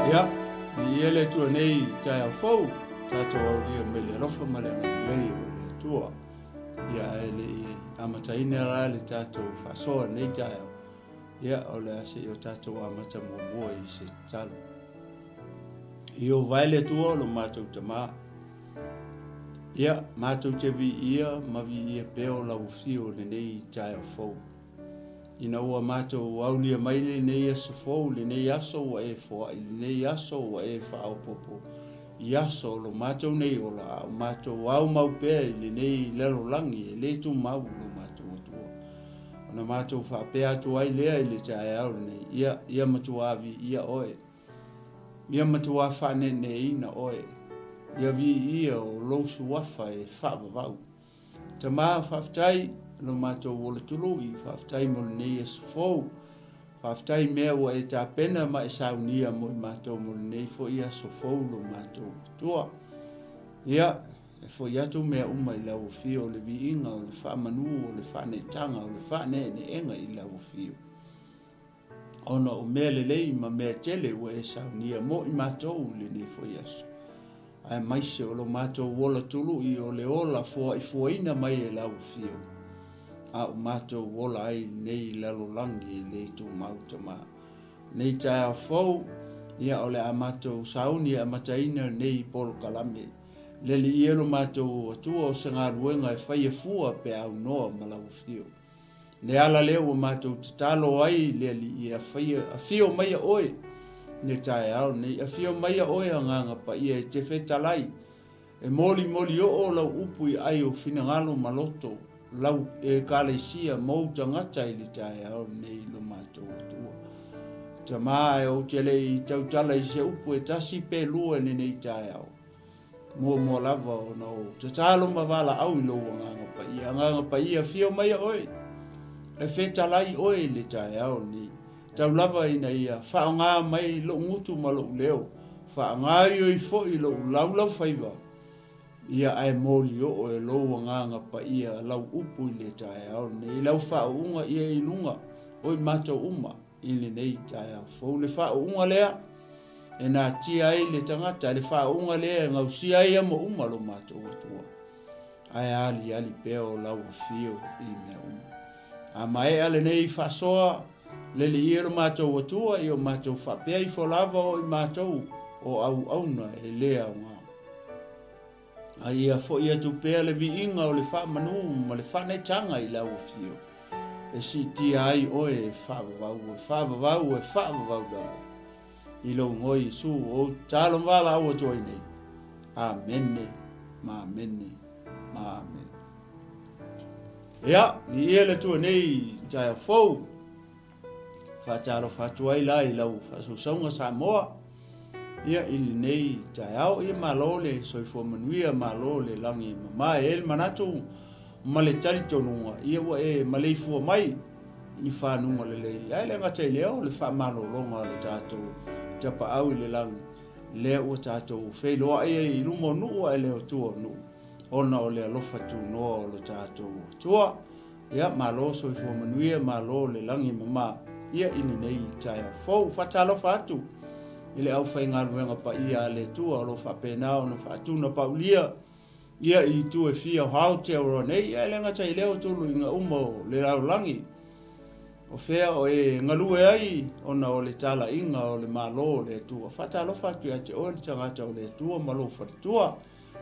Ia, viia le Atua nei i taeao fou, tatou aulia mai le alofa ma le agalelei o le Atua. Ia, ae le i amataina la le tatou faasoa nei taeao, ia, o le a se i o tatou amata muamua i se tatalo. Ieova e le Atua o lo matou Tama, ia, matou te viia ma viia pea o lau afio i lenei taeao fou. Ina ua matou aulia mai lenei aso fou, lenei aso ua e foai, lenei aso ua e faaopoopo i aso o lo matou nei ola, a o matou aumau pea i lenei lalolagi e le tumau lo matou Atua. Ona matou faapea atu ai lea i le taeao lenei, ia, ia matuā viia oe. Ia matuā faaneeneeina oe. Ia viia o lou suafa e faavavau. Tama, faafetai lo matou ola tului, faafetai mo lenei aso fou. Faafetai i mea ua e tapena ma e saunia mo i matou mo lenei foi aso fou lo matou Atua. Ia, e foi atu mea uma i lau afio o le viiga, o le faamanu, o le faaneetaga, o le faaneeneega i lau afio. Ona o mea lelei ma mea tele ua e saunia mo i matou i lenei foi aso. Aemaise o lo matou ola tului o le ola foaifuaina mai e lau Afio, a o matou ola ai lenei lalolagi e le tumau tama. Nei taeao fou, ia o le a matou sauni e amataina lenei polokalame. Le Alii e lo matou Atua o se galuega e faia fua pe aunoa ma lau Afio. Le ala lea ua matou tatalo ai le Alii e afio maia oe i le taeao lenei. Afio maia oe Agaga Paia e te fetalai, e molimoli oo lau upu i ai o finagalo ma loto lau Ekalesia ma ou tagata i le taeao lenei i lo matou Atua. Tama, ae ou te le i tautala i se upu e tasi pe lua i lenei taeao. Muamua lava ona ou tatalo ma valaau i lou Agaga Paia. Agaga Paia, afio maia oe, e fetalai oe i le taeao lenei. Tau lava ina ia faaaoga mai lou gutu ma lou leo, faagaoioi foi lou laulaufaiva, ia ae molioo e lou Agaga Paia lau upu i le taeao lenei, i lau faauuga ia i luga o i matou uma. I lenei taeao fou le faauuga lea e natia ai le tagata, le faauuga lea e gausia ai amo uma lo matou Atua, ae aliali pea o lau afio i mea uma. A maea lenei faasoa, leliia lo matou Atua i o matou faapea ifo lava o i matou o auauna e le aoga. A ia foi atu pea le viiga o le faamanu ma le faaneetaga i lau afio, e siitia ai oe e faavavau, e faavavau, e faavavau lava. I lou igoa Iesu, ou tatalo ma valaau atu ai nei. Amene, ma amene, ma amene. Ia, viia le Atua nei i taeao fou. Faatalofa atu ai la i lau faasausauga Samoa ia i lenei taeao. Ia malo le soifua manuia, malo le lagi mama. E i ai le manatu ma le talitonuga ia ua e maleifua mai i fanuga lelei. Ae le gata i lea o le faamalologa o le tatou tapaau i le lagi lea ua tatou feiloai ai i luma o nuu ae le o tua o nuu ona o le alofa tunoa o lo tatou Atua. Ia, malo soifua manuia, malo le lagi mama ia i lenei taeao fou. Faatalofa atu i le aufaigaluega paia a le Atua o lo o faapena ona faatunapaulia ia i itu e fia o Aotearoa nei, ia e le gata i lea o tuluiga uma o le lalolagi. O fea o e galue ai ona o le talaiga o le Malo o le Atua. Faatalofa atu ia te oe le tagata o le Atua ma lou faletua,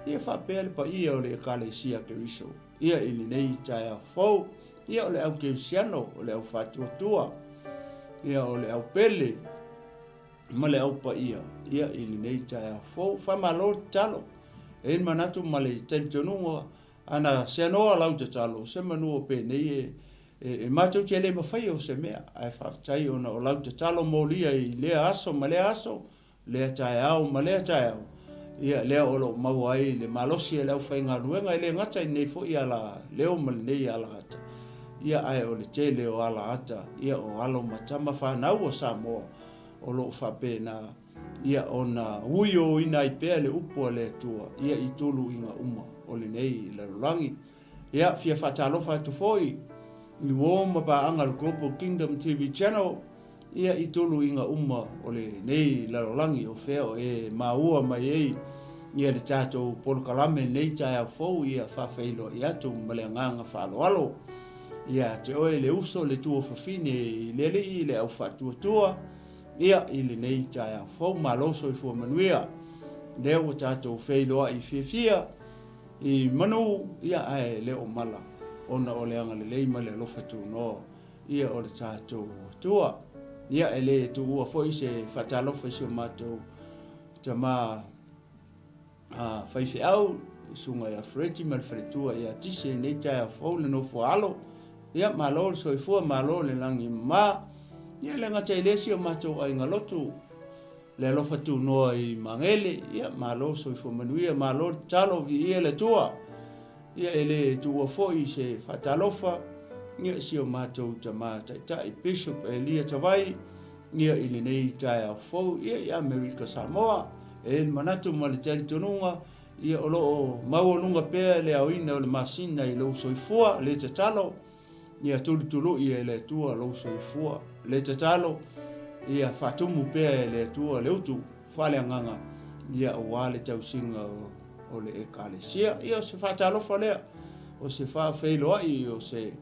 ia faapea le paia o le Ekalesia Keriso. Ia i lenei taeao fou, ia o le au kerisiano, o le au faatuatua, ia o le au pele ma le au paia, ia i lenei taeao fou. Faamalo le tatalo. E i ai le manatu ma le talitonuga, ana seanoa lau tatalo, se manu o penei e, e, e matou te le mafaia o se mea, ae faafetai ona o lau tatalo molia i lea aso ma lea aso, lea taeao ma lea taeao, ia lea o lo o maua ai le malosi e le aufaigaluega, e le gata i lenei foi ala leo ma lenei ala ata, ia ae o le tele o ala ata, ia o alo ma tama fanau a Samoa o lo o faapena, ia ona uioina ai pea le upu a le Atua, ia i tuluiga uma o lenei lalolagi. Ia, fia faatalofa atu foi i uo ma paaga a le Global Kingdom TV Channel, Ia i tuluiga uma o lenei lalolagi o fea o e maua mai ai ia le tatou polokalame lenei taeao fou ia faafeiloai atu ma le agaga faaaloalo ia te oe le uso le tuafafine i le alii le au faatuatua ia i lenei taeao fou. Malo soifua manuia lea ua tatou feiloai fiafia i manu ia ae le o mala ona o le agalelei ma le alofa tunoa ia o le tatou Atua. Ia e le tuua foi se faatalofa i si o matou tama a faifeau, le susuga ia Freti ma le faletua ia Tise i lenei taeao fou le nofo a alo. Ia malo le soifua, malo le lagi e mama. Ia e le gata i lea si o matou aiga lotu, le alofa tunoa i Magele, ia malo soifua manuia, malo le tatalo, viia le Atua. Ia e le tuua foi se faatalofa ia si o matou tama taitai Bishop Elia Tavai ia i lenei taeao fou ia i Amerika Samoa. E i ai le manatu ma le talitonuga ia o lo o maualuga pea le aoina o le masina i lou soifua, le tatalo ia tulutului e le Atua lou soifua, le tatalo ia faatumu pea e le Atua le utu faaleagaga ia aua le tausiga o le Ekalesia. Ia o se faatalofa lea, o se faafeiloai, o se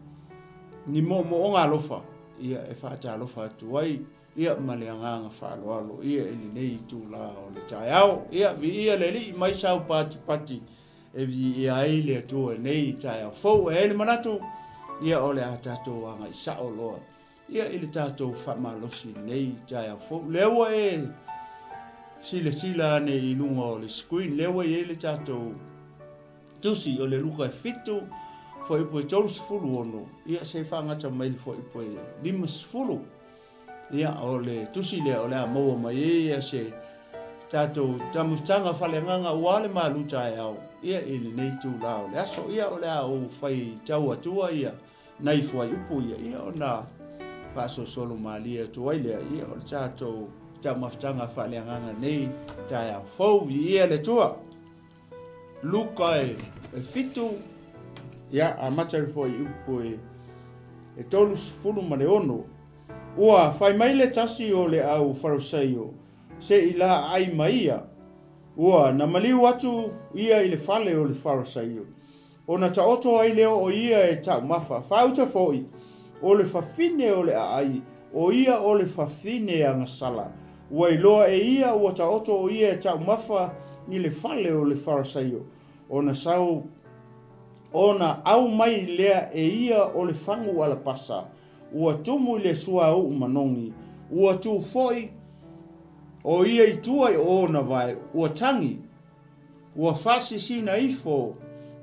ni moomooga alofa ia e faatalofa atu ai ia ma le agaga faaaloalo ia i lenei itula o le taeao. Ia viia le Alii mai sau patipati e viia ai le Atua i lenei taeao fou. E i ai le manatu ia o le a tatou agai sao loa ia i le tatou faamalosi i lenei taeao fou. Lea ua e silasila ane i luga o le screen, lea ua i ai le tatou tusi o le Luka e 7, fuaiupu e 36, ia se i faagata mai le fuaiupu e 50. Ia, o le tusi lea o le a maua mai ai ia se tatou taumafataga faaleagaga aua le malu taeao ia i lenei itula o le aso. Ia, o le a ou faitau atua ia nai fuaiupu ia, ia ona faasolosolo malie atu ai lea, ia o le tatou taumafataga faaleagaga nei taeao fou. Viia le Atua. Luka e 7, ia, amata i le fuaiupu e 36. Ua fai mai le tasi o le au Farisaio, se i laaai ma ia. Ua na maliu atu ia i le fale o le Farisaio. Ona taoto ai lea o ia e taumafa, faauta foi, o le fafine o le aai, o ia o le fafine agasala. Ua iloa e ia ua taoto o ia e taumafa i le fale o le Farisaio, ona sau, ona au mai lea e ia o le fagu alapasa, ua tumu i le suauu manogi, ua tu foi o ia i tua i ona vae, ua tagi. Ua faasisina ifo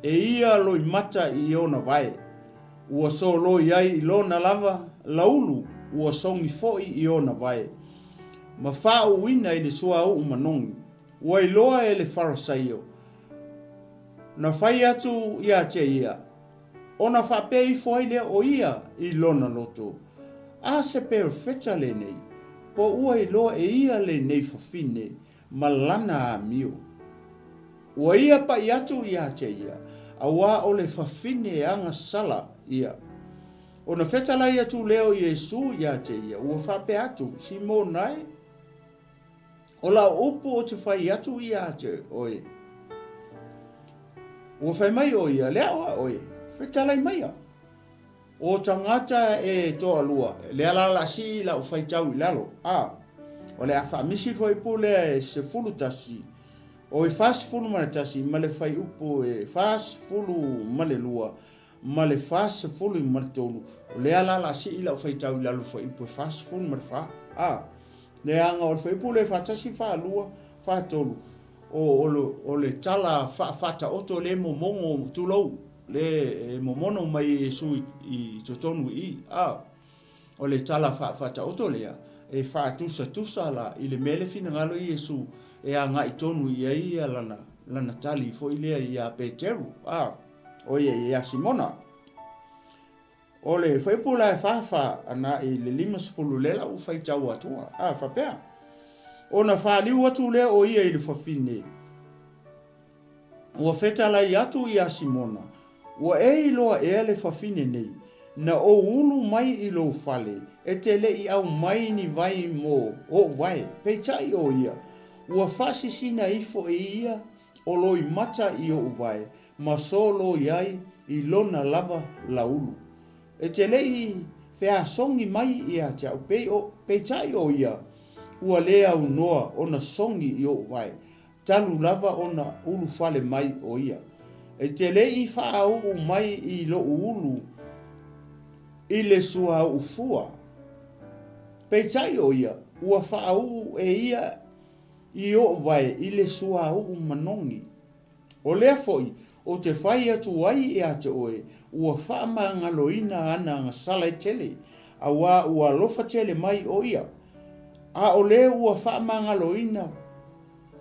e ia loimata i ona vae, ua soloi ai i lona lava laulu, ua sogi foi i ona vae, ma faauuina i le suauu manogi. Ua iloa e le Farisaio, na fai atu ia te ia, ona faapea ifo ai lea o ia i lona loto, A se perofeta lenei, po ua iloa e ia lenei fafine ma lana amio. Ua ia pai atu ia te ia, auā o le fafine agasala ia. Ona fetalai atu lea o Iesu ia te ia, ua faapea atu, Simona e, o lau upu ou te fai atu ia te oe. Ua fai mai o ia, Le aʻo a oe, fetalai maia. O tagata e toalua, lea la la sii lau faitau i lalo, a, o le a faamisi le fuaiupu lea e 11, oi 41 ma le fuaiupu e 42 ma le 43, o lea la la sii lau faitau i lalo i le fuaiupu e 44, a, leaga o le fuaiupu lea e 41, 42, 43, o le tala faa-Faataoto lea e momono, tulou. Le e momono mai e Iesu i totonu i i, a o le tala faa-Faataoto lea, e faatusatusa la i le mea le finagalo o Iesu e agai tonu i ai ia lana, lana tali foi lea iā Peteru, a, o ia iā Simona. O le fuaiupu la e 44 ana i le 50 lea la ua faitau atua, a, faapea, Ona faliu atu lea o ia i le fafine, Ua fetalai atu ia Simona, Ua e iloa ea le fafine nei? Na ou ulu mai i lou fale, e te le i aumai ni vai mo oʻu vae, peitai ʻo ia, ua faasisina ifo e ia o loimata i oʻu vae, ma soloi ai i lona lava laulu. E te le i feasogi mai iā te aʻu, peitai ʻo ia, ua lē aunoa ona sogi i oʻu vae, talu lava ona ulufale mai ʻo ia. E te le i faauu mai i loʻu ulu i le suauu fua. Peitai ʻo ia, ua faauu e ia i oʻu vae i le suauu manogi. ʻO lea foʻi, ou te fai atu ai iā te ʻoe, ua faamagaloina ana agasala e tele, auā ua alofa tele mai ʻo ia. A ʻo le ua faamagaloina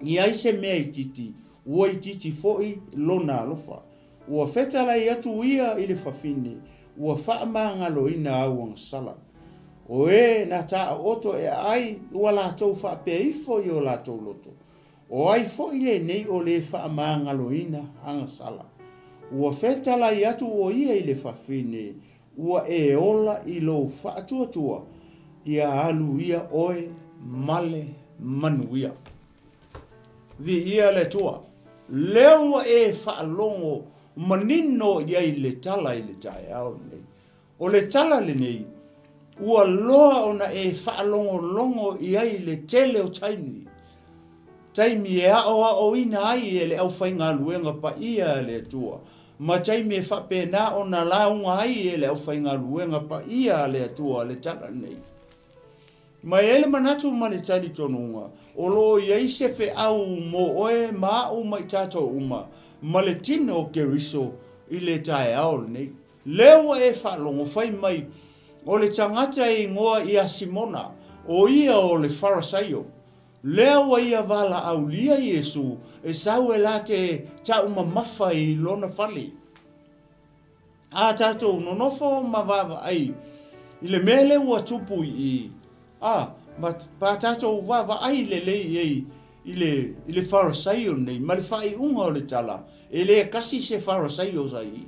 i ai se mea itiiti, ua itiiti foʻi lona alofa. Ua fetalai atu ia i le fafine, ua faamagaloina au agasala. ʻO e na taoto e aʻai, ua latou faapea ifo i o latou loto, ʻO ai foʻi lenei o lē faamagaloina agasala? Ua fetalai atu ʻo ia i le fafine, ua e ola i lou faatuatua, ia alu ia ʻoe ma le manuia. Viia le Atua, lea ua e faalogo manino i ai le tala i le taeao lenei. O le tala lenei, ua loa ona e faalogologo i ai le tele o taimi, taimi e aoaoina ai e le aufaigaluega paia a le Atua, ma taimi e faapena ona lauga ai e le aufaigaluega paia a le Atua le tala lenei. Ma e i ai le manatu ma le talitonuga, o lo o i ai se feau mo oe ma aʻu ma i tatou uma, ma le tino o Keriso i le taeao lenei. Lea ua e faalogo fai mai, o le tagata e igoa ia Simona, o ia o le Farasaio. Lea ua ia valaaulia Iesu e sau e la te taumamafa i lona fale. A tatou nonofo ma vaavaai i le mea lea ua tupu i i, a, ma pa tatou vaavaai lelei i ai i le, i le Farasaio nei, ma le faaiuga o le tala, e le kasi se Farasaio sa i i.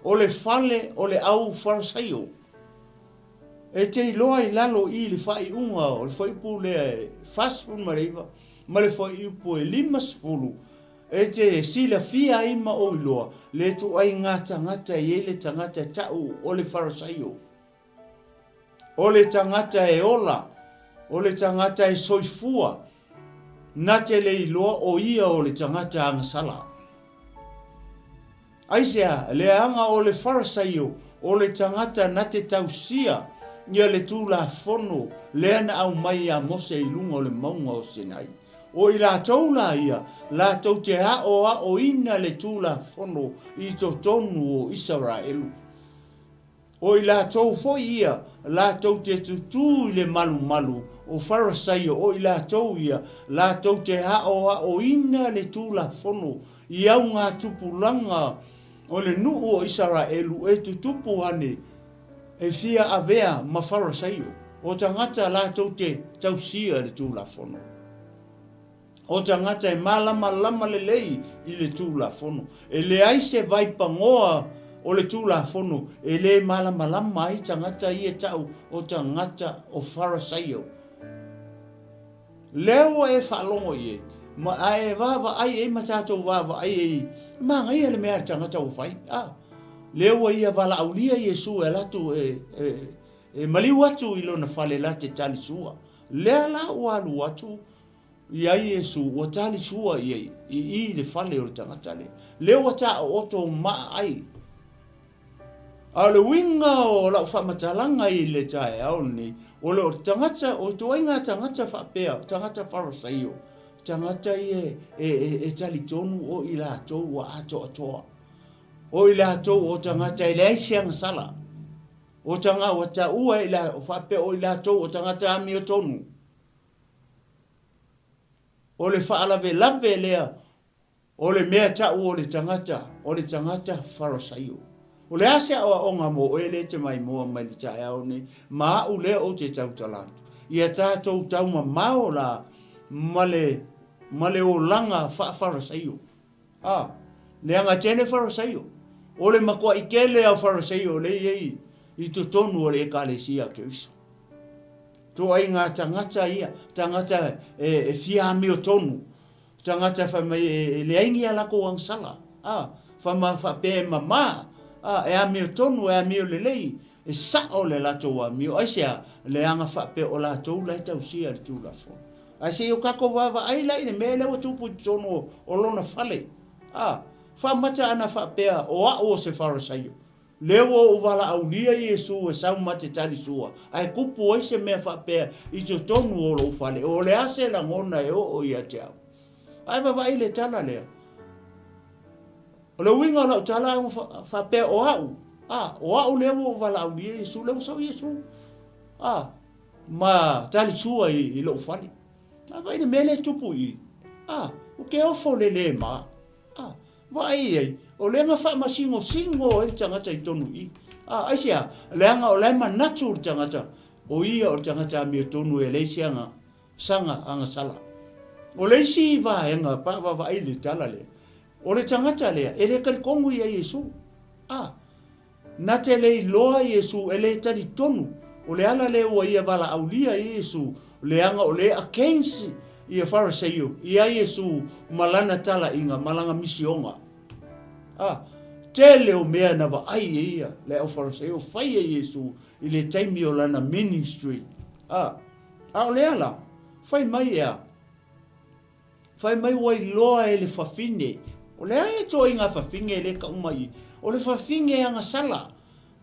O le fale o le au Farasaio. E te iloa i lalo i le faaiuga o le fuaiupu lea e 49 ma le fuaiupu e 50, e te silafia ai ma ou iloa le ituaiga tagata e i ai le tagata e ta'u o le Farasaio. O le tagata e ola, o le tagata e soifua, na te le iloa o ia o le tagata agasala. Aisea, leaga o le Farasaio o le tagata na te tausia ia le Tulafono lea na aumai iā Mose i luga o le mauga o Sinai. O i latou la ia, latou te aoaoina le Tulafono i totonu o Isaraelu. O i latou foi ia, latou te tutū i le malumalu o Farasaio, o i latou ia, latou te aoaoina le Tulafono i augatupulaga o le nuu o Isaraelu e tutupu ane e fia avea ma Farasaio, o tagata latou te tausia le Tulafono. O tagata e malamalama lelei i le Tulafono. E leai se vaipagoa o le Tulafono e le malamalama ai tagata ia ta'u o tagata o Farasaio. Lea ua e faalogo i ai, ma a e vaavaai i ai ma tatou vaavaai i ai, manaia le mea a le tagata ua fai. A, lea ua ia valaaulia Iesu e alu atu e, e, e maliu atu i lona fale la te tali sua. Lea la ua alu atu I ai Iesu, ua tali sua i ai, i i le fale o le tagata lea. Lea ua taooto maa ai. A o le uiga o lau faamatalaga i le taeao lenei, o le tagata, o ituaiga tagata faapea, tagata Farasaio, tagata ia e, e, e talitonu o i latou ua atoatoa. O i latou o tagata e leai se agasala. O tagata ua taua i la, faapea o i latou o tagata amiotonu. O le faalavelave lea o le mea ta'u o le tagata, o le tagata Farasaio. O le a se aoaoga mo oe lea e te maimoa mai le taeao nei, ma a'u lea ou te tautala atu? Ia tatou taumamao la ma le, ma le olaga faa-Farasaio. A, leaga tele Farasaio. O le matuaʻi tele a o Farasaio o lea e i ai i totonu o le Ekalesia a Keriso. Ituaiga tagata ia, tagata e fia amiotonu, tagata fai mai e leai ni a latou agasala, a, fai ma faapea e mama, a, e amiotonu, e amio lelei, e sao le latou amio. Aisea? Leaga faapea o latou la e tausia i le Tulafono. Ae se i o tatou vaavaai la i le mea lea ua tupu i totonu o lona fale. A, faamata ana faapea o au o se Farasaio, Lea ua ou valaaulia Iesu e sau ma te tali sua, ae kupu ai se mea faapea i totonu o lou fale, o le a se lagona e oo ia te au? Ae vavaai le tala lea. O le uiga o lau tala a ua faapea o au, a, o au lea ua ou valaaulia Iesu, lea ua sau Iesu, a, ma tali sua i lou fale. Ae vaai le mea lea e tupu i i, a, ou te ofo le le ma. A, vaai i ai, o lea na faamasinosino ai le tagata i tonu i i. A, aisea? Leaga o la e manatu le tagata, o ia o le tagata amiotonu e leai se aga, saga agasala. O le isi vaega pa vaavaai i le tala lea, o le tagata lea, e le talitonu ia Iesu. A, Na te le iloa Iesu e le talitonu o le ala lea ua ia valaaulia ai Iesu leaga o le against ia Faraseio ia Iesu ma lana talaiga ma lana misioga. A, tele o mea na vaai e ia le au Faraseio fai e Iesu i le taimi o lana ministry. A, a o le ala, fai mai ea, Fai mai ua iloa e le fafine. O le a le ituaiga fafine lea e tau mai i? O le fafine agasala.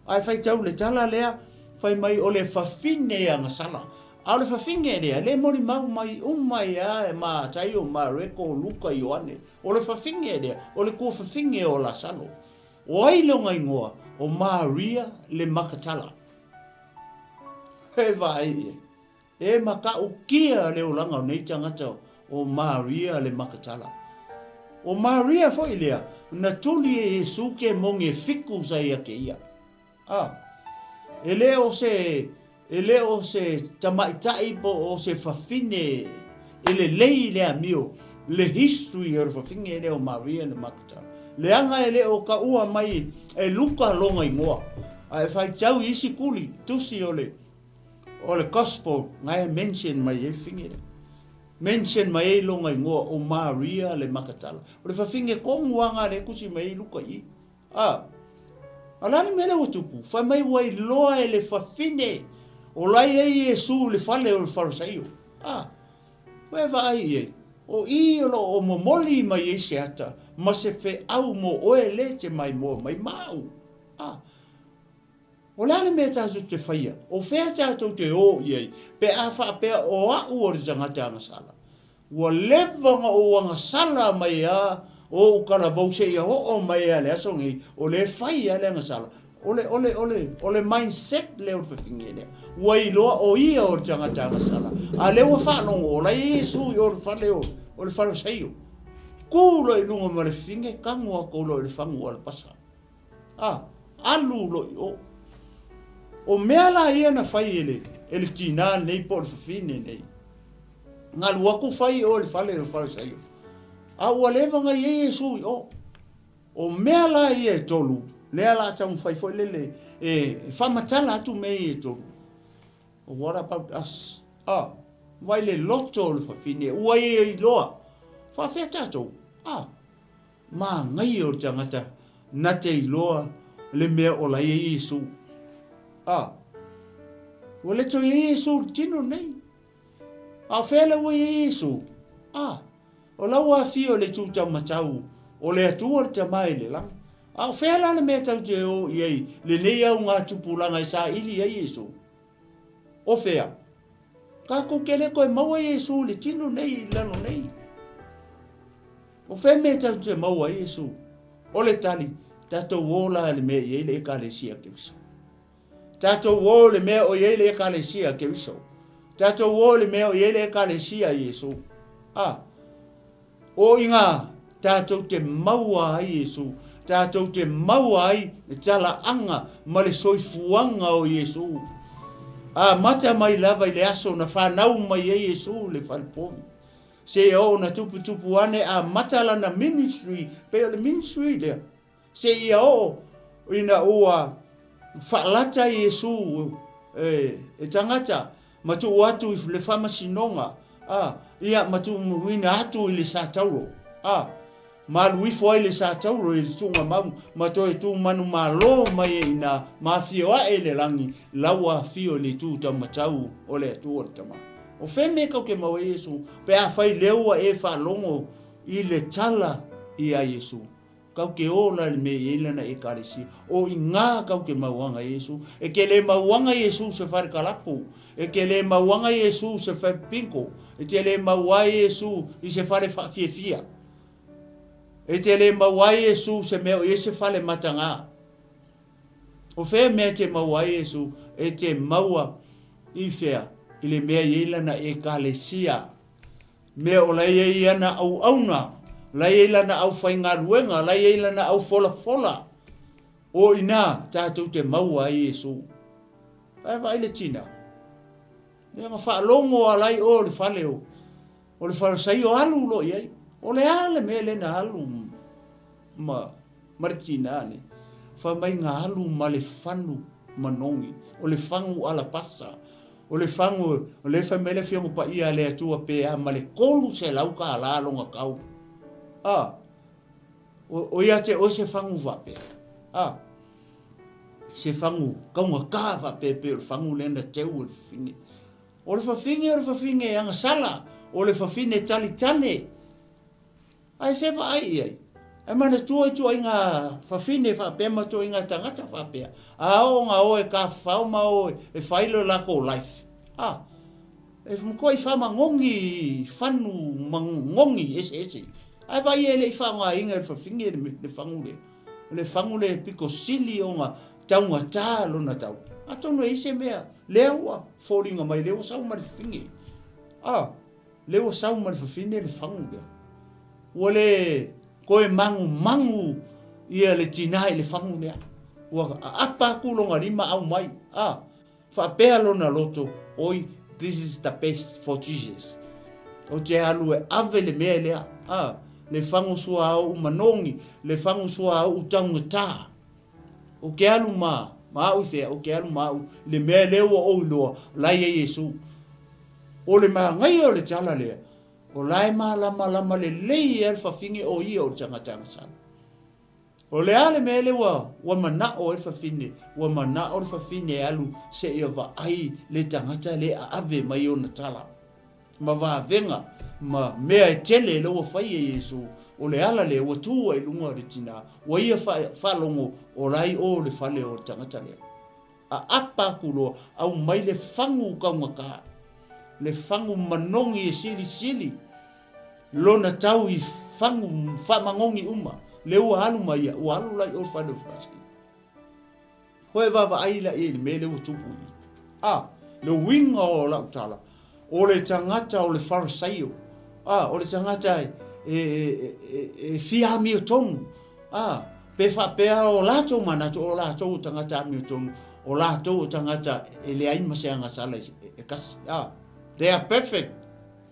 Ae faitau le tala lea, fai mai o le fafine agasala. A o le fafine lea, le molimau mai uma ai lava e Mataio, Mareko, Luka, Ioane. O le fafine lea, o le tuafafine o Lasalo. O ai lona igoa? O Maria le Makatala. E vaai i ai. E matautia le olaga o nei tagata o Maria le Makatala. O Maria foi lea na tuli e Iesu ke mogi e fiku sa ia te ia. A, e le o se, e le o se tamaitai po o se fafine e lelei le amio, le history o le fafine lea o Maria le Makatala. Leaga e le o taua mai e Luka lona igoa, a e faitau i isi tuli, tusi o le O le Gospel na e mention mai ai le fafine lea. Mention mai ai lona igoa o Maria le Makatala. O le fafine tonu lava na lea e tusi mai ai Luka i i. A, a le a le mea lea ua tupu? Fai mai ua iloa e le fafine o la e i ai Iesu i le fale o le Farisaio. A, ua e vaai i ai, o i o lo o momoli mai ai se ata ma se feau mo oe le te maimoa mai ma au. A, O le a le mea tatou te faia? O fea tatou te o i ai pe a faapea o au o le tagata agasala? Ua leva ona ou agasala mai a o ou talavou seia oo mai a le aso nei, o lea e fai a le agasala. O le, o le, o le, o le mindset lea o le fafine lea. Ua iloa o ia o le tagata agasala. A lea ua faalogo o la e Iesu i o le fale o, o le Farisaio. Ku loa i luga ma le fafine, tanu atu loa i le fagu o alapasa. A, alu loa i o. O mea la ia na fai e le, e le tinā nei po o le fafine nei, na alu atu fai i o i le fale o Farisaio, a ua leva ona i ai Iesu i o. O mea la ia e tolu, lea la a taumafai foi lele e faamatala atu mea ia e tolu. What about us? A, vai le loto o le fafine, ua ia iloa. Faafea tatou? A, Manaia o le tagata na te iloa le mea o la i ai Iesu. A, ua le toe i ai Iesu i le tino nei. A o fea la ua i ai Iesu? A, o la ua afio i le itu taumatau o le Atua le Tama i le lagi. A o fea la le mea tau te o i ai lenei augatupulaga e saili ai Iesu? O fea? Tatou te le toe maua Iesu i le tino nei i lalo nei. O fea mea tatou te maua ai Iesu? O le tali, tatou o la i le mea e i ai le Ekalesia Keriso. Tatou o i le mea o i ai le Ekalesia Keriso. Tatou o i le mea o i ai le Ekalesia Iesu. A, O i ngā tātou te maua ai Iesu, tātou te maua ai le talaaga ma le soifuaga o Iesu. Amata mai lava i le aso na whanau mai ai Iesu le falepovi. Seia oo na tuputupu ane amata lana ministry, pei o le ministry lea. Seia oo ina ua faalata Iesu e tagata ma tuu atu i le faamasinoga, a, ia, ma tuuina atu i le satauro, a, ma alu ifo ai le satauro i le tuugamau ma toe tu manumalo mai ai ina ma afio ae i le lagi, la ua afio i le itu taumatau o le Atua le Tama. O fea mea kau ke maua ai Iesu pe afai lea ua e faalogo i le tala ia Iesu? Kau ke ola i le mea i ai lana Ekalesia. O iga kau ke mauaga Iesu. E ke le mauaga Iesu se fale kalapu. E ke le mauaga Iesu se fale pinko. E te le maua ai Iesu i se fale faafiafia. E te le maua ai Iesu se mea o i ai se fale mataga. O fea mea e te maua ai Iesu? E te maua i fea? I le mea i ai lana Ekalesia. Mea o la e i ai ana auauna, la e i ai lana aufaigaluega, la e i ai lana aufolafola. O i ina tatou te maua ai Iesu. Ae vaai le tina. Lea na faalogo ala ai o le fale o, o le Farisaio alu loa i ai. O le a le mea lea na alu ma, ma le tina nei? Fai mai na alu ma le fanu manogi, o le fagu alapasa, O le fagu, o lea e fai mai le Afioga Paia a le Atua pe a ma le 300 kālā lona tau. A, o, o ia te oe se fagu faapea. A, se fagu taugata faapea pei o le fagu lea na teu e le fafine. O le fafine, o le fafine agasala, o le fafine talitane. Ae se vaai i ai. Ae manatua ituaiga fafine faapea ma ituaiga tagata faapea, a oo na o e tafafao ma o e fai lo latou life, a, e matuai faamagogi i fanu magogi eseese. Ae vaai e le i faaaogaina e le fafine le fagu lea. O le fagu lea e pito sili ona taugata lona tau. Atonu e i ai se mea lea ua foliga mai lea ua sau ma le fafine. A. Lea ua sau ma le fafine le fagu lea. Ua le toe magumagu ia le tina i le fagu lea. Ua aapa atu lona lima aumai. A, faapea lona loto, oi, this is the best for Jesus. Ou te alu e ave le mea lea. A, le fagu suauu manogi, le fagu suauu taugata. Ou te alu ma, ma au i fea, ou te alu ma au i le mea lea ua ou iloa, la e i ai Iesu. O le manaia o le tala lea, o la e malamalama lelei ai le fafine o ia o le tagata agasala. O le a le mea lea ua, ua manao ai le fafine? Ua manao le fafine e alu seia vaai le tagata lea e ave mai ona tala ma vavega ma mea e tele lea ua fai e Iesu. O le ala lea ua tu ai i luga o le tina, ua ia faalogo o la e i o le fale o le tagata lea. Aapa atu loa, aumai le fagu taugata, le fagu manogi e silisili lona tau i fagu faamanogi uma, lea ua alu ma ia, ua alu la i o le fale o Farisai. Koe vaavaai la i ai i le mea lea ua tupu i i. A, le uiga o lau tala, O le tagata o le Farisaio, a, o le tagata e, e, e, e fia amiotonu, a, pe faapea o latou manatu, o latou o tagata amiotonu, o latou o tagata e leai ma se agasala e, e kasi, a, they are perfect,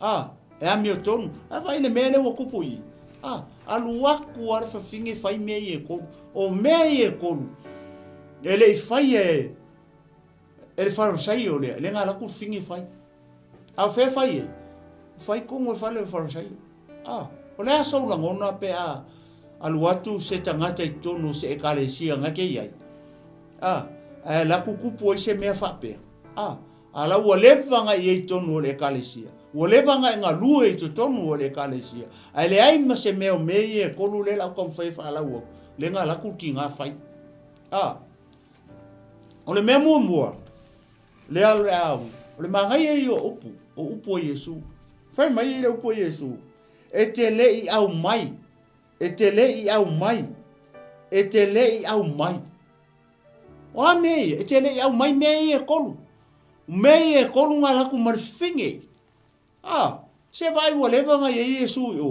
a, e amiotonu. A vaai le mea lea ua tupu i i, a, alu atu a le fafine fai mea ia e kolu. O mea ia e kolu, e le i faia e, E le Farisaio lea, e le gala atu le fafine e fai. A o fea e fai ai? Fai tonu e fale o le Farisaio. A, o le a sou lagona pe a alu atu se tagata i totonu o se Ekalesia na te i ai? A, ae alu atu tupu ai se mea faapea. A, a la ua leva na i ai i totonu o le Ekalesia. Ua leva na e galue i totonu o le Ekalesia. Ae leai ma se mea o mea ia e kolu lea la ou taumafai e faalau atu, le gala atu le tiga fai. A, O le mea muamua, lea o le a, o le manaia ia o upu, o upu a Iesu. Fai mai le upu a Iesu, e te le i aumai, e te le i aumai, e te le i aumai. O a mea ia? E te le i aumai mea ia e kolu. Mea ia e kolu ngā laku ma le fafine. A, se vaai ua leva na i ai Iesu i o.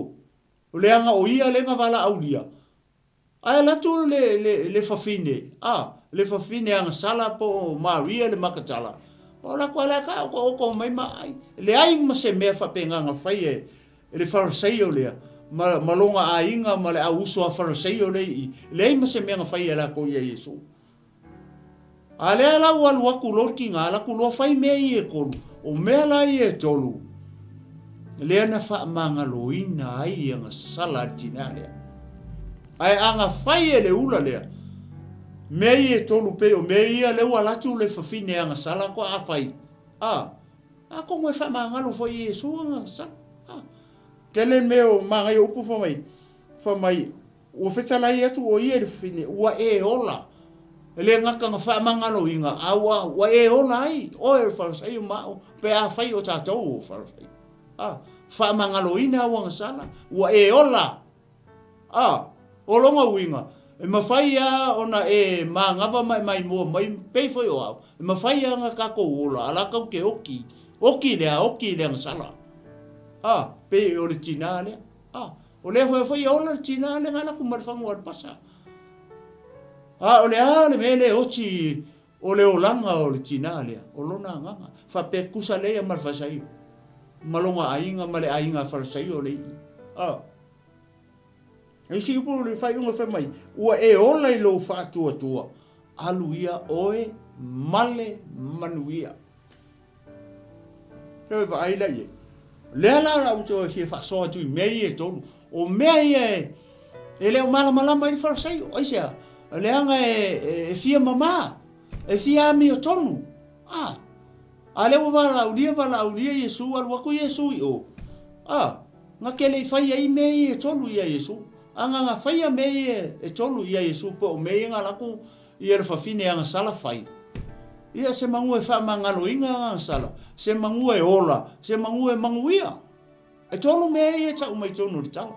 O leaga o ia lea na valaaulia. Ae alu atu le, le, le fafine, a, le fafine agasala po o Maria le Makatala, o alu atu lea ka okooko mai ma ai. E leai ma se mea faapena na faia e, e le Farisaio lea, ma, ma lona aiga ma le au uso a Fariseio lea i i, leai ma se mea na faia e latou ia Iesu. A lea la ua alu atu loa le tiga, alu atu loa fai mea ia e tolu. O mea la ia e tolu, lea na faamagaloina ai agasala a le tina lea. Ae a na fai e le ula lea, mea ia e tolu pei o mea ia lea ua alu atu le fafine agasala toa fai, a, atonu e faamagalo foi e Iesu agasala. A, tele mea o manaia upu fai mai, fai mai, Ua fetalai atu ʻo ia i le fafine, Ua e ola, e le gata na faamagaloina, a ua, ua e ola ai, oe o le Farisaio ma aʻu, pe afai o tatou o Farisaio. A, faamagaloina au agasala, ua e ola. A, o lona uiga, e mafai lava ona e manava ma e maimoa mai, pei foi o au, e mafai lava ona tatou ola, a la tatou te oti, oti le a, oti i le agasala. A, pei o le tinā lea. A, O lea foi foi e ola le tina le galaku ma le fagu alapasa. A o le a le mea le oti o le olaga o le tina lea, o lona agaga. Faapea tusa lea ma le Farisaio, ma lona aiga ma le aiga a Farisaio le ii. A. Isi upu le faaiuga fai mai, ua e ola i lou faatuatua, alu ia oe ma le manuia. Toe vaai la i ai. Lea la la ou toe fia faasoa atu i mea ia e tolu. O mea ia e, e le o malamalama ai le Farisaio. Aisea? Leaga e, e fia mama, e fia amiotonu. A, a lea ua valaaulia, valaaulia Iesu, alu atu Iesu i o. A, na te le i faia ai mea ia e tolu ia Iesu. A na na faia mea ia e tolu ia Iesu, po o mea ia na latou Ia le fafine agasala fai. Ia se manu e faamagaloina agasala, se manu e ola, se manu e manuia. E tolu mea ia e tau mai tonu i le tala.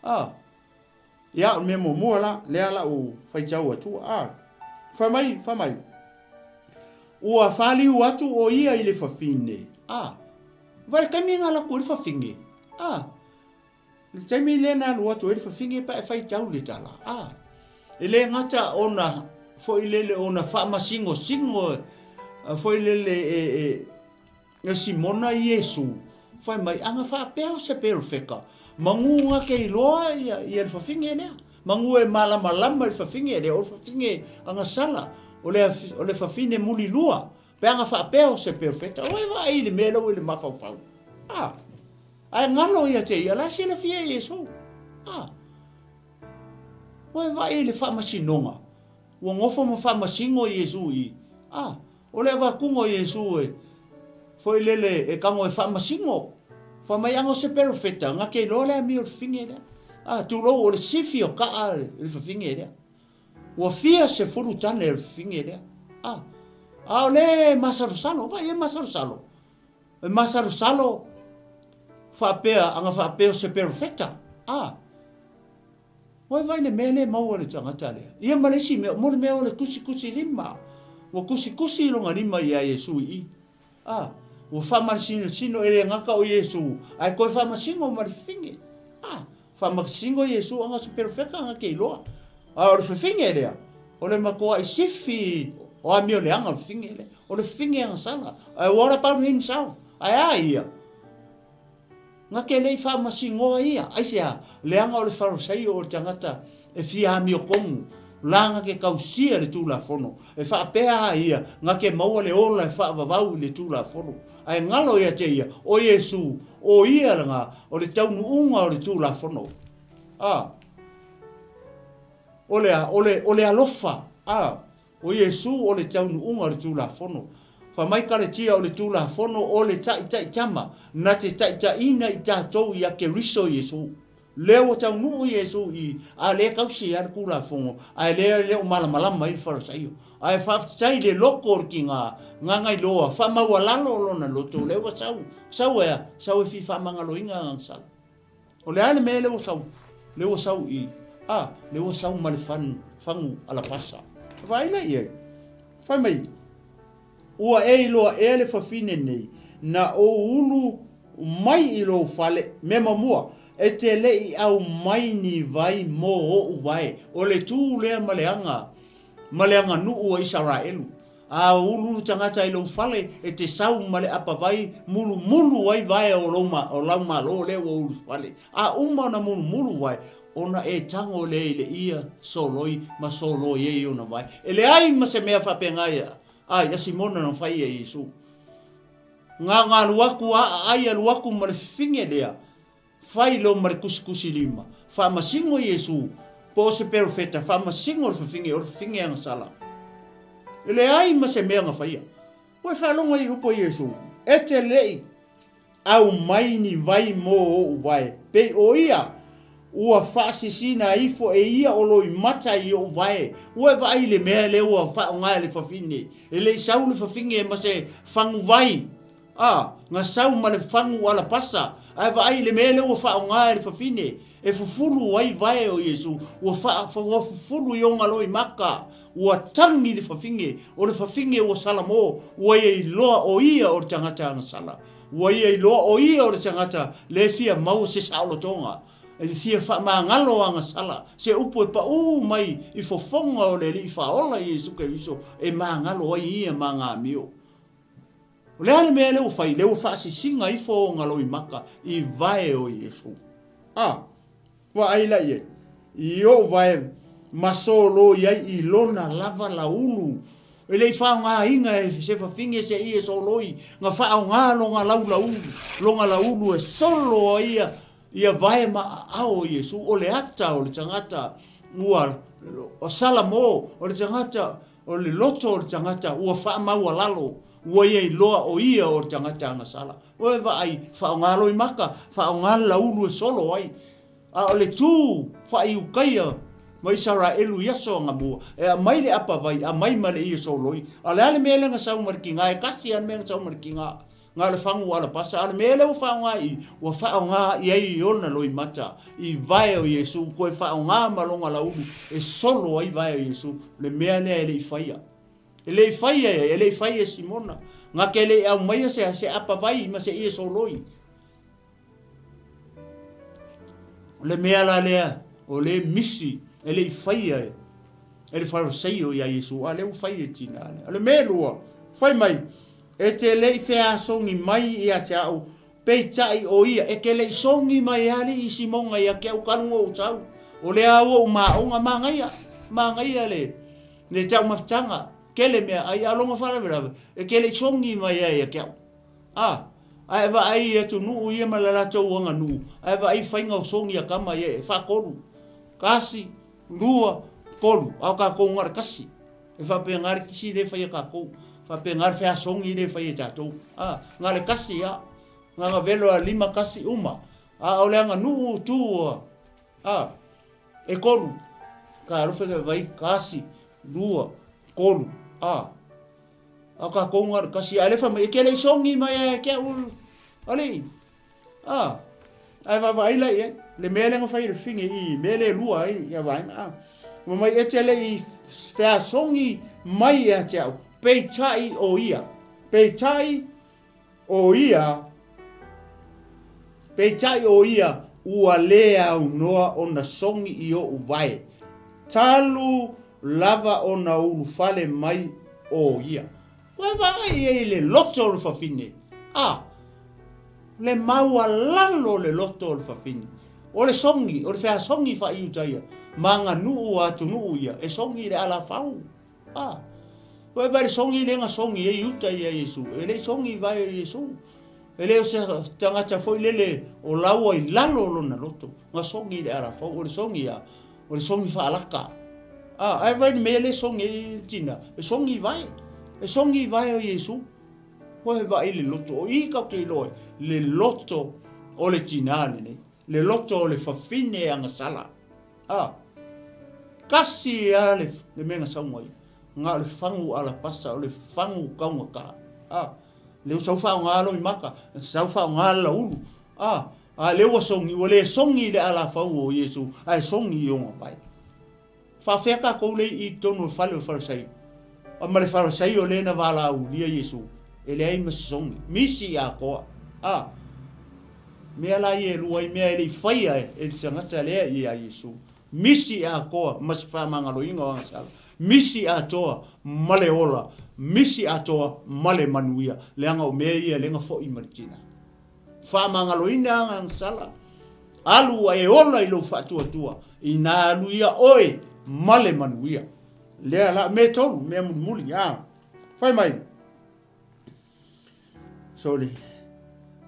A. Ia, o le mea muamua la, lea la u faitau atua. A. Fai mai, fai mai. Ua faliu atu o ia i le fafine. A. Vai le taimi na alu atu ai le fafine. A. I le taimi lea na alu atu ai le fafine pe a e faitau le tala, a, e le gata ona foi lele ona faamasigosigo foi lele e, e, e Simona Iesu, fai mai, a na faapea o se perofeta, manu na te iloa ia, ia le fafine lea, manu e malamalama i le fafine lea, o le fafine agasala, o le, o le fafine mulilua, pe a na faapea o se perofeta, ua e vaai i le mea lea ua i le mafaufau, a. Ae galo ia te ia, la e silafia e Iesu. A! Ua e vaai i le faamasinoga, ua nofo ma faamasino Iesu i i. A! O le avatuga o Iesu e, foi lele, e tago e faamasino. Fai mai, Ana o se perofeta, na te iloa le amio o le fafine lea. A! Tulou, o le sifi o kaa le fafine lea. Ua fia sefulu tane o le fafine lea. A! A o le masalosalo, vaai e masalosalo. E masalosalo faapea aga faapea o se perofeta. A! Ua e vaai i le mea lea e maua e le tagata lea? Ia ma le isi mea, mo le mea o le tusitusi lima. Ua tusitusi lona lima ia Iesu i i. A! Ua faamasinosino e le gata o Iesu, ae toe faamasino ma le fafine. A! Faamasino Iesu aga o se perofeta aga te iloa. A o le fafine lea, o le matuai sifi o amioleaga o le fafine lea. O le fafine agasala. Ae what about himself? Ae a ia? Na te le i faamasinoa ia. Aisea? Leaga o le Farisaio o le tagata e fia amiotonu, la na te tausia le Tulafono. E faapea a ia, na te maua le ola e faavavau i le Tulafono. Ae galo ia te ia, o Iesu, o ia lena, o le taunuuga o le Tulafono. A. O le a? O le, o le alofa. A. O Iesu o le taunuuga o le Tulafono. Fai mai Kaletia o le Tulafono o le taʻitaʻitama na te taʻitaʻina i tatou ia Keriso Iesu. Lea ua taunuu Iesu i, a lea tausi ai le Tulafono, ae lea e le o malamalama ai le Farisaio. Ae faafetai i le loto o le tiga, gagailoa, faamaualalo o lona loto, lea ua sau, sau e a? Sau e fia faamagaloina agasala. O le a le mea lea ua sau? Lea ua sau i, a, lea ua sau ma le fan, fagu alapasa. Vaai la i ai. Fai mai, ua e iloa ea le fafine nei, na ou ulu mai i lou fale, mea muamua, e te le i aumai ni vai mo oʻu vae. O le tu lea ma le aga, ma le aganuu a Isaraelu. A uluulu tagata i lou fale, e te sau ma le apawai, mulumulu ai vae o lou ma, o lau malo lea ua ulufale. A uma ona mulumulu vae, ona e tago lea i le ia soloi ma soloi ai ona vae. E leai ma se mea faapena ia a ia Simona na fai e Iesu. Nga nga alu aku a aai alu aku ma le fifine lea, Fai lo ma le kusikusi lima. Faamasino Iesu, po o se perofeta, faamasino le fafine, o le fafine agasala. E leai ma se mea na faia. Ua e faalogo ai i upu a Iesu, E te leʻi aumai ni vai mo oʻu vae, pei o ia ua faasisina ifo e ia o loimata i oʻu vae. Ua e vaai i le mea lea ua faaaoga e le fafine, e le i sau le fafine ma se faguvai. A, na sau ma le fagu alapasa, ae vaai i le mea lea ua faaaoga e le fafine e fufulu ai vae o Iesu, ua faa, ua fufulu i ona loimaka, ua tagi le fafine, o le fafine ua salamo, ua ia iloa o ia o le tagata agasala, ua ia iloa o ia o le tagata le fia maua se saolotoga, e fia faamagalo agasala, se upu e paū mai i fofoga o le Alii Faaola Iesu Keriso e magalo ai ia ma ana amio. O le a le mea lea ua fai? Lea ua faasisiga ifo ona loimaka i vae o Iesu. A, vaai la i ai, i ou vae ma soloi ai i lona lava laulu. E le i faaaogaina e se fafine se ie soloi, na faaaoga lona laulaulu, lona laulu e solo ai ia, ia vae ma aao o Iesu. O le ata o le tagata ua salamo, o le tagata O le loto o le tagata ua faamaualalo, ua ia iloa o ia o le tagata agasala. Ua e vaai, faaaoga loimaka, faaaoga le laulu e solo ai. A o le tu faaiukaia ma Isaraelu i aso anamua, e aumai le apawai, aumai ma le ie soloi. A o le a le mea lea na sau ma le tiga? E tasi lava le mea na sau ma le tiga. Na o le fagu alapasa, a o le mea lea ua faaaoga i i, ua faaaoga i ai i ona loimata, i vae o Iesu, toe faaaoga ma lona laulu e solo ai vae o Iesu, le mea lea e le i faia. E le i faia e, e le i faia e Simona, na te le i aumaia se, se apawai ma se ie soloi. O le mea la lea, o le misi e le i faia e, e le Fariseio iā Iesu, a lea ua fai e tina lea. O le mea lua, fai mai, e te le i feasogi mai ia te au, peitai o ia, e te le i sogi mai alii i Simoga ia te au talu ou sau. O lea au ou maoga, manaia, manaia le, le taumafataga, tele mea ai, a lona faalavelave, e te le i sogi mai ai ia te au. A, a e vaai i atunuu ia ma le latou aganuu, a e vaai i faiga o sogi a tama ia e faatolu, kasi, lua, tolu, a o tatou na o le kasi. E faapena le kisi lea e fai e tatou, faapena le feasogi lea e fai e tatou. A, na o le kasi a, na ona velo a lima kasi uma, a o le aganuu tu a, a, e tolu, ka alofa i vai, kasi, lua, tolu, a. A tatou na o le kasi, a le fai mai, e te le i sogi mai a e te au alii. A, ae vaavaai la i ai, le mea lea na fai e le fine i mea lea e lua ai ia vaega. A, fai mai, e te le i feasogi mai ia te au, peitai o ia, peitai O ia, peitai o ia ua le aunoa ona sogi i oʻu vae, talu lava ona ulufale mai o ia. Ua vaai ai i le loto o le fafine, a, le maualalo o le loto o le fafine. O le sogi, o le feasogi faaiuta ia, ma aganuu a atunuu ia, e sogi i le alafau. A, ua e vaai i le sogi lea na sogi ai Iuta ia Iesu, e le i sogi i vae o Iesu. E le o se tagata foi lele o laua i lalo o lona loto, na sogi i le alafau, o le sogi a, o le sogi faalaka. A, ae vaai i le mea lea e sogi ai le tina, e sogi i vae, e sogi i vae o Iesu. Ua e vaai i le loto, o i tatou te iloa ai, le loto o le tina lenei, le loto o le fafine e agasala. A, kasi a le, le mea na sau mai, na o le fagu alapasa, o le fagu taugata. A, lea ua sau faaaoga loimata, sau faaaoga le laulu. A, a lea ua sogi, ua le sogi i le alafau o Iesu, ae sogi i ona vae. Faafefea tatou lea i totonu o le fale o le Farisaio? A ma le Farisaio lea na valaaulia Iesu, e leai ma se sogi, misi atoa. A, Mea la ia e lua ai mea e le i faia e le tagata lea ia Iesu. Misi atoa ma se faamagaloina o ana sala. Misi atoa ma le ola. misi atoa ma le manuia, leaga o mea ia lea na foi ma le tina. Faamagaloina agasala, alu a e ola i lou faatuatua, ina alu ia oe ma le manuia. Lea la, mea tolu, mea mulimuli, a. Fai mai. Sorry.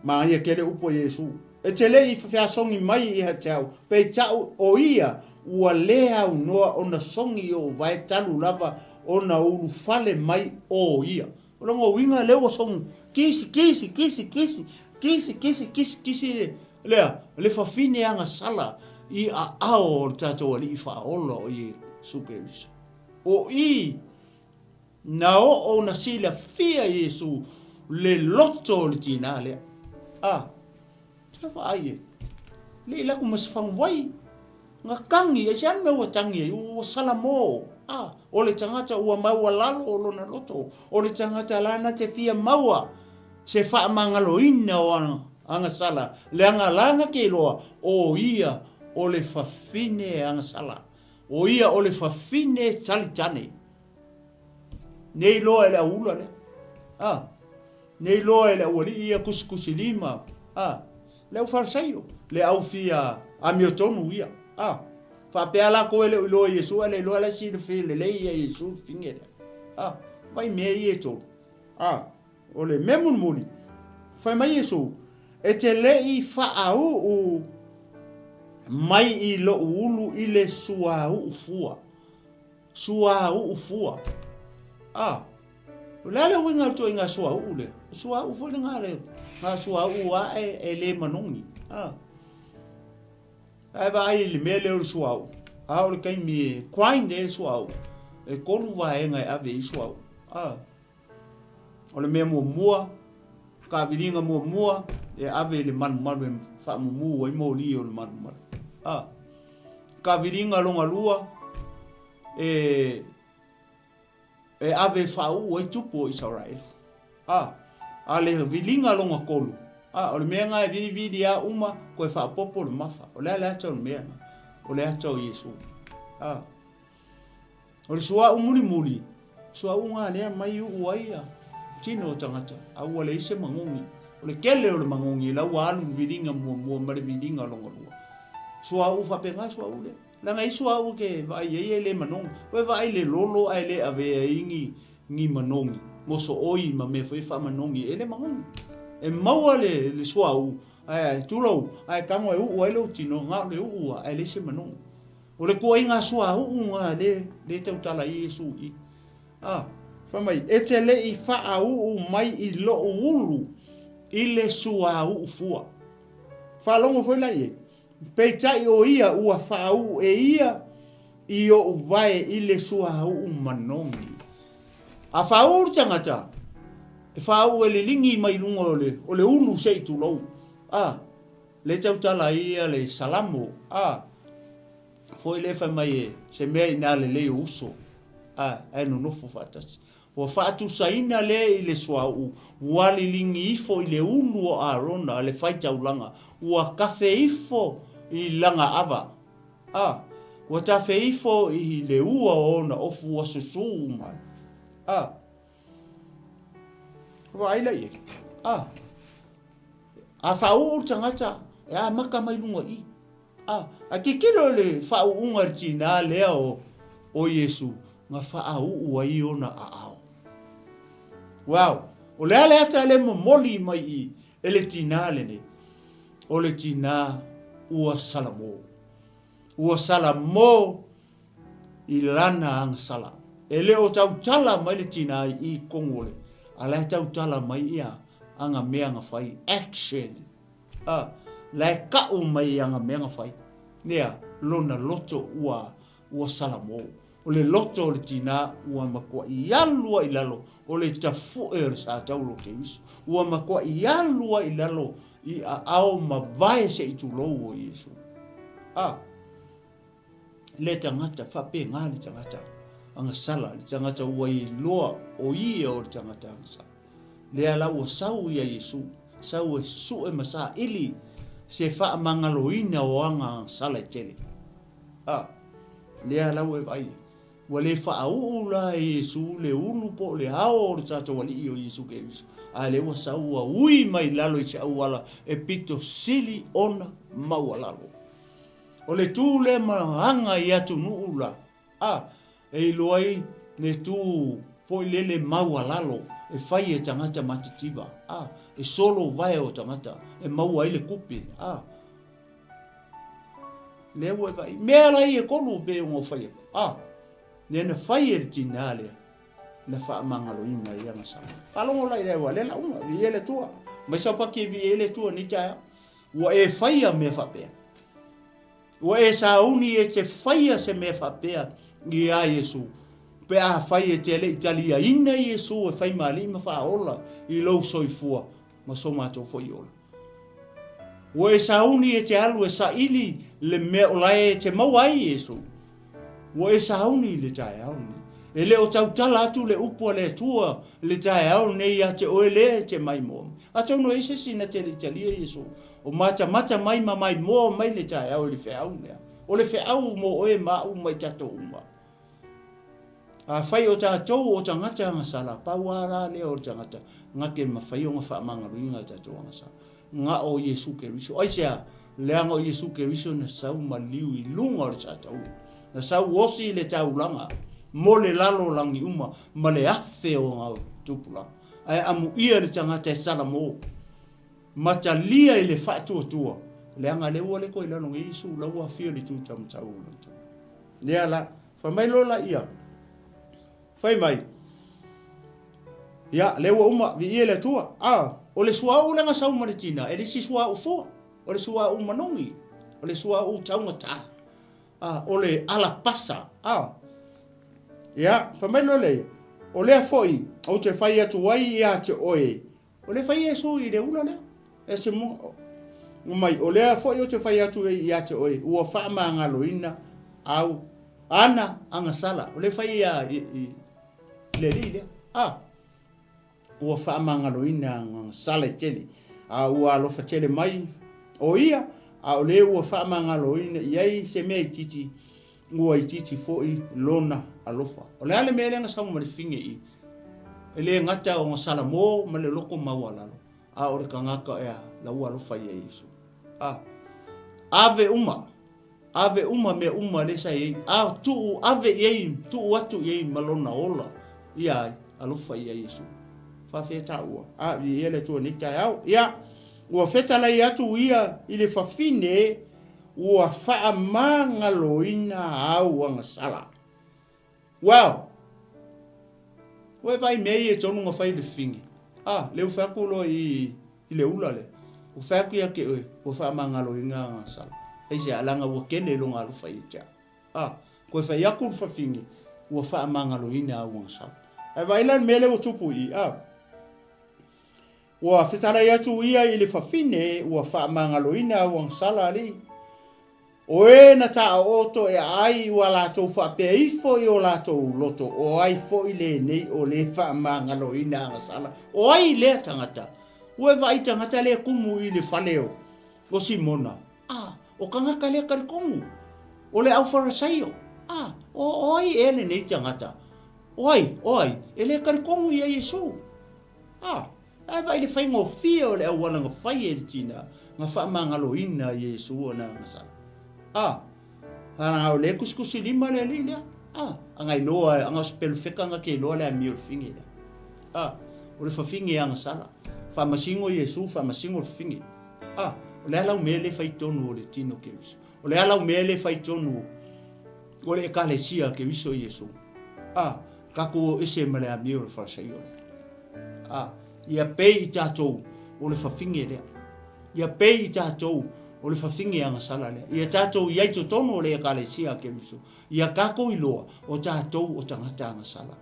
Manaia tele upu a Iesu. E te le i feasogi mai ia te au, peitai o ia ua le aunoa ona sogi i ou vae talu lava ona ulufale mai o ia. O lona uiga lea ua sogi kisi kisi kisi kisi kisi kisi kisi kisi lea le fafine agasala i aao o le tatou Alii Faaola o Iesu Keriso. O i Na oo na silafia Iesu le loto o le tinā lea. A, te vaai e, le i laku ma se faguvai, na tagi, aisea le mea ua tagi ai, ua salamo, a, o le tagata ua maualalo o lona loto, o le tagata lana te fia maua se faamagaloina o ana agasala, leaga lana ke iloa, o ia o le fafine agasala, o ia o le fafine talitane. Nei loa e le auula lea. A. Nei loa e le aualii ia kusikusilima. A. Le au Farisaio, le au fia amiotonu ia. A. Faapea lakou e le o iloa Iesu, ae le iloa la silafia lelei ia Iesu le fafine lea. A. Vai mea ia e tolu. A. O le mea mulimuli, fai mai Iesu, E te le i faauu mai i lou ulu i le suauu fua. Suauu fua. A, o le a le uiga o le ituaiga suauu lea? O suauu foi lena le ga suauu ae e le manogi. A, ae vaai i le mea lea o le suauu, a o le taimi e grind ai le suauu, e tolu vaega e ave i suauu. A, o le mea muamua, taaviliga muamua e ave i le malumalu e faamumu ai moli o le malumalu. A, taaviliga lona lua e e ave e faauu ai tupu o Isaraelu. A, a le viliga lona tolu, a, o le mea lena e vilivili a uma toe faaopoopo le mafa. O le a le ata o le mea lena? O le ata o Iesu. A. O le suauu mulimuli, suauu gā lea mai uu ai a tino o tagata, a ua leai se magogi. O le tele o le magogi la ua alu le viliga muamua ma le viliga lona lua. Suauu faapena suauu lea. Leaga e i suauu ke vaai ai e le manogi. Ua e vaai le lolo ae le avea ai ni, ni manogi, mosooi ma mea foi e faamanogi e le manogi. E maua le, le suauu, ae tulou, ae tago e uu ai lou tino, na o le uu lava ae leai se manogi. O le tuaiga suauu na le, le tautala ai Iesu i. A, fai mai, e te le i faauu mai i lou ulu i le suauu fua. Faalogo foi la i ai, peitai o ia ua faauu e ia i ou vae i le suauu manogi. A faauu le tagata, e faauu e liligi mai luga o le, o le ulu se i tulou. A, Le tautala ai ia le Salamo, a, foi lea fai mai e se mea ina lelei o uso, a, ae nonofo faatasi. Ua faatusaina lea i le suauu, ua liligi ifo i le ulu o Arona le faitaulaga, ua tafe ifo i lana ava, a, ua tafe ifo i le ua o ona ofu ua susū mai. A, vaai la i ai, a. A faauu le tagata, e amata mai luga i i. A, a tilotilo i le faauuga i le tinā lea o, o Iesu, na faauu ai ona aao. Wow! O le a le ata le momoli mai i e le tinā lenei? O le tinā ua salamo. Ua salamo i lana agasala. E le o tautala mai le tinā i i tonu o le, a la e tautala mai ia ana mea na fai, action, a, la e ka'u mai i ana mea na fai, nea, lona loto ua, ua salamo. O le loto o le tinā ua matua'i alu ai i lalo o le tafu'e o le satauro o Keriso. Ua matua'i alu ai i lalo i aao ma vae se i tulou o Iesu. A. Le tagata, faapena le tagata agasala, le tagata ua iloa o ia o le tagata agasala. Lea la ua sau ia Iesu, sau e sue ma saili se faamagaloina o aga agasala e tele. A, lea la ua e vaai ai. Ua le faauu la e Iesu le ulu po o le ao o le tatou Alii o Iesu Keriso, a lea ua sau ua ui mai lalo i se auala e pito sili ona maualalo. O le tu lea ma aga i atunuu la, a, e iloa ai le tu foi lele maualalo e fai e tagata matitiva, a, e solo vae o tagata e maua ai le kupe, a. Lea ua e vaai. Mea la ia e kolu pei ona ou fai atu. A, lea na fai e le tinā lea, na faamagaloina ai ana sala. Faalogo la i le aua, lea la uma, viia le Atua. Mai saupaki e viia ai le Atua nei taeao. Ua e faia mea faapea. Ua e sauni e te faia se mea faapea iā Iesu. Pe afai e te le i taliaina Iesu e fai ma Alii ma Faaola i lou soifua ma so matou foi ola. Ua e sauni e te alu e saili le mea o lae e te maua ai Iesu. Ua e sauni i le taeao lenei. E le o tautala atu le upu a le Atua i le taeao lenei ia te oe lea e te maimoa mai. Atonu e i ai se isi na te le i talia Iesu, o matamata mai ma maimoa mai le taeao i le feau lea. O le feau mo oe ma au ma i tatou uma. Afai o tatou o tagata agasala, pau a la lea o le tagata gake mafai ona faamagaloina a tatou agasala. Ga o Iesu Keriso. Aisea? Leaga o Iesu Keriso na sau maliu i luga o le sataua. Na sau osi i le taulaga mo le lalolagi uma ma le afe o ona tupulaga. Ae amuia le tagata e salamo ma talia i le faatuatua, leaga lea ua le koe i lalo nei Iesu, la ua afio i le itu taumatau o lona Tama. Lea la, fai mai loa laia, fai mai, Ia, lea ua uma, viia le Atua. A, o le suauu lea na sau ma le tina, e le isi suauu fua, o le suauu manogi, o le suauu taugata, a, o le alapasa, a. Ia, fai mai loa lea, o lea foi ou te fai atu ai ia te oe, O le fai Iesu i le ula lea, e se mo, mai, o lea foi ou te fai atu ai ia te oe, ua faamagaloina au ana agasala. O le fai ia i, i, i le alii lea. A, ua faamagaloina agasala e tele, a ua alofa tele mai o ia, a o le ua faamagaloina i ai se mea itiiti, Ua itiiti foi lona alofa. O le a le mea lea na sau ma le fine i? E le gata ona salamo ma le loko maualalo, a o le tagata ea la ua alofa ia Iesu. A. Ave uma, ave uma mea uma lea sa i ai, a tuu ave i ai, tuu atu i ai ma lona ola, ia ai, alofa ia Iesu. Faafetai taua. A, viia le Atua nei taeao. Ia, ua fetalai atu ia i le fafine Ua faamagaloina au agasala. Well! Ua e vaai mea ia tonu na fai le fine. Ah, lea ua fai atu loa i, i le ula lea. Ua fai atu ia te oe, ua faamagaloina agasala. Aisea, leaga ua tele lona alofa ia te au. Ah, toe fai atu le fafine, ua faamagaloina au agasala. Ae vaai la le mea lea ua tupu i i, ah. Ua fetalai atu ia i le fafine ua faamagaloina au agasala alii. O e na taaooto e aai ua latou faapea ifo i o latou loto, o ai foi lenei o le faamagaloina agasala? O ai lea tagata? Ua e vaai tagata lea kumu i le fale o Simona? A, o tagata lea talitonu, o le Aufarasaio. A, o, o ai ea lenei tagata? O ai, o ai, e le talitonu ia Iesu? A, ae vaai le faigofie o le auala na fai e le tina na faamagaloina ai Iesu ona agasala. A, a o lea e kusikusi lima le alii lea. A, ana iloa, ana o se pelofeka na te iloa le amio o le fine lea. A, o le fafine e agasala. Faamasino Iesu, faamasino le fafine. A, o le a lau mea lea e fai tonu o le tino Keriso? O le a lau mea lea e fai tonu o le Ekalesia Keriso Iesu? A, tatou o ese ma le amio o le Farasaio lea. A, ia pei i tatou o le fafine lea. Ia pei i tatou o le fafine agasala lea. Ia tatou i ai totonu o le Ekalesia a Keriso. Ia tatou iloa o tatou o tagata agasala.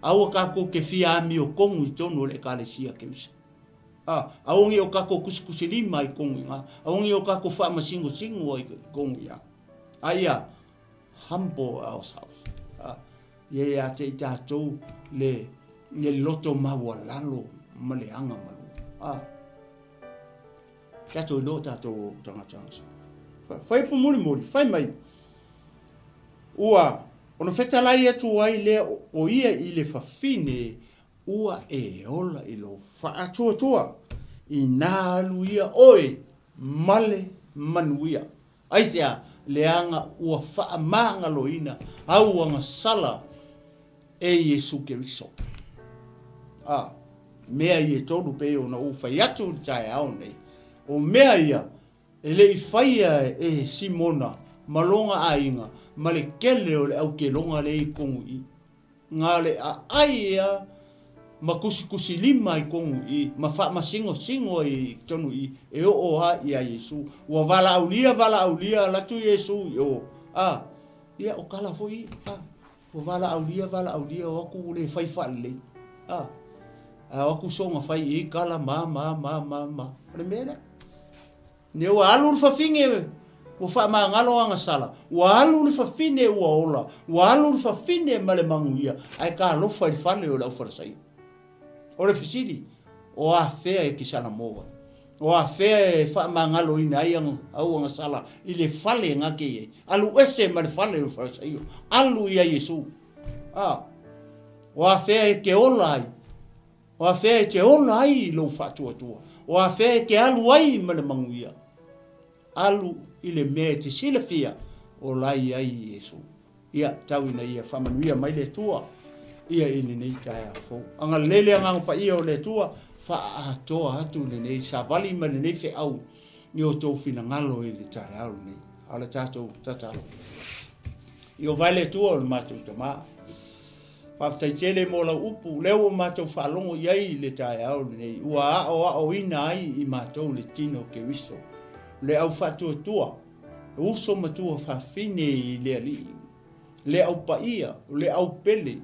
Aua tatou te fia amio tonu i tonu o le Ekalesia a Keriso. A, aua nei o tatou kusikusilima i tonu i ina. Aua nei o tatou faamasingosingo i tonu i ina. A ia humble ourselves. A, ia ia te i tatou le, le loto maualalo ma le aga malu. A, tatou iloa tatou tagata. Fai upu mulimuli, fai mai, ua. Ona fetalai atu ai lea o ia i le fafine, Ua e ola i lou faatuatua, inā alu ia oe ma le manuia. Aisea? Leaga ua faamagaloina au agasala e Iesu Keriso. A, mea ia e tolu pei ona ou fai atu i le taeao nei, o mea ia e le i faia e Simona ma lona aiga ma le tele o le aukeloga lea i totonu i i. Na le aai ia ma tusitusilima i tonu i ma faamasigosigo ai i tonu i e oo a ia Iesu. Ua valaaulia valaaulia alu atu Iesu i o, a, ia o tala foi ia, a, ua valaaulia valaaulia o atu ua le fai faalelei, a, a o atu soona fai i ai tala ma ma ma ma ma. O le mea lea. Ne ua alu le fafine ua faamagalo agasala, ua alu le fafine ua ola, ua alu le fafine ma le manuia, ae talofa i le fale o le aufalesaio. O le fesili, o afea e te salamo ai? O afea e faamagaloina ai au agasala i le fale na te i ai? Alu ese ma le fale o le falesaio, alu ia Iesu. A, o afea e te ola ai? O afea e te ola ai i lou faatuatua? O afea e te alu ai ma le manuia? Alu i le mea e te silafia o la i ai Iesu. Ia, tau ina ia faamanuia mai le Atua ia i lenei taeao fou. Agalelei le Agaga Paia o le Atua, faaatoa atu lenei savali ma lenei feau i o outou finagalo i le taeao lenei. A o le tatou tatalo. Ieova e le Atua o le matou Tama. Faafetai tele mo lau upu, lea ua matou faalogo i ai i le taeao lenei, ua aoaoina ai i matou le tino o Keriso, le au faatuatua, uso matua fafine i le Alii, le au paia, le au pele,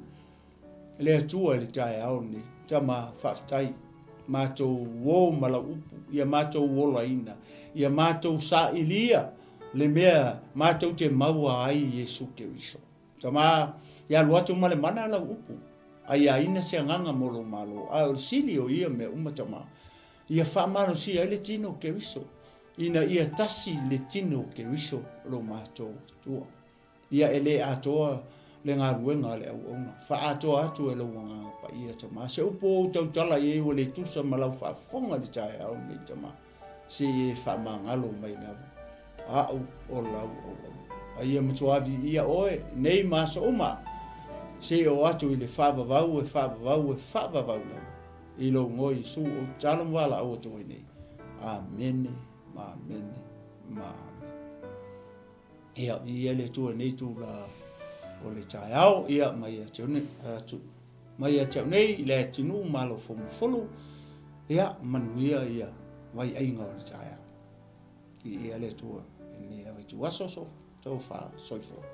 le Atua i le taeao lenei. Tama, faafetai, matou uo ma lau upu, ia matou olaina, ia matou sailia le mea matou te maua ai Iesu Keriso. Tama, ia alu atu ma le mana lau upu, aiaina se agaga mo lou Malo, a o le sili o ia mea uma, Tama, ia faamalosia ai le tino o Keriso, ina ia tasi le tino o Keriso lo matou Atua. Ia e le atoa le galuega a le auauna, faaatoa atu e lou Agaga Paia, Tama. Se upu ou tautala i ai ua le tusa ma lau faafofoga i le taeao lenei, Tama. Se i e faamagalo mai lava a'u o lau auauna. A ia matua viia oe nei ma aso uma, se i oo atu i le faavavau e faavavau e faavavau lava, i lou igoa Iesu ou tatalo ma valaau atu ai nei. Amene ma amene ma amene. Ia, viia le Atua i lenei itula o le taeao, ia, mai ia te atu, mai ia te au nei, i le atinuu ma alo fomufulu, ia, manuia ia vaiaiga o le taeao. Viia le Atua i lenei lava ituaso, so, tofa, soifua.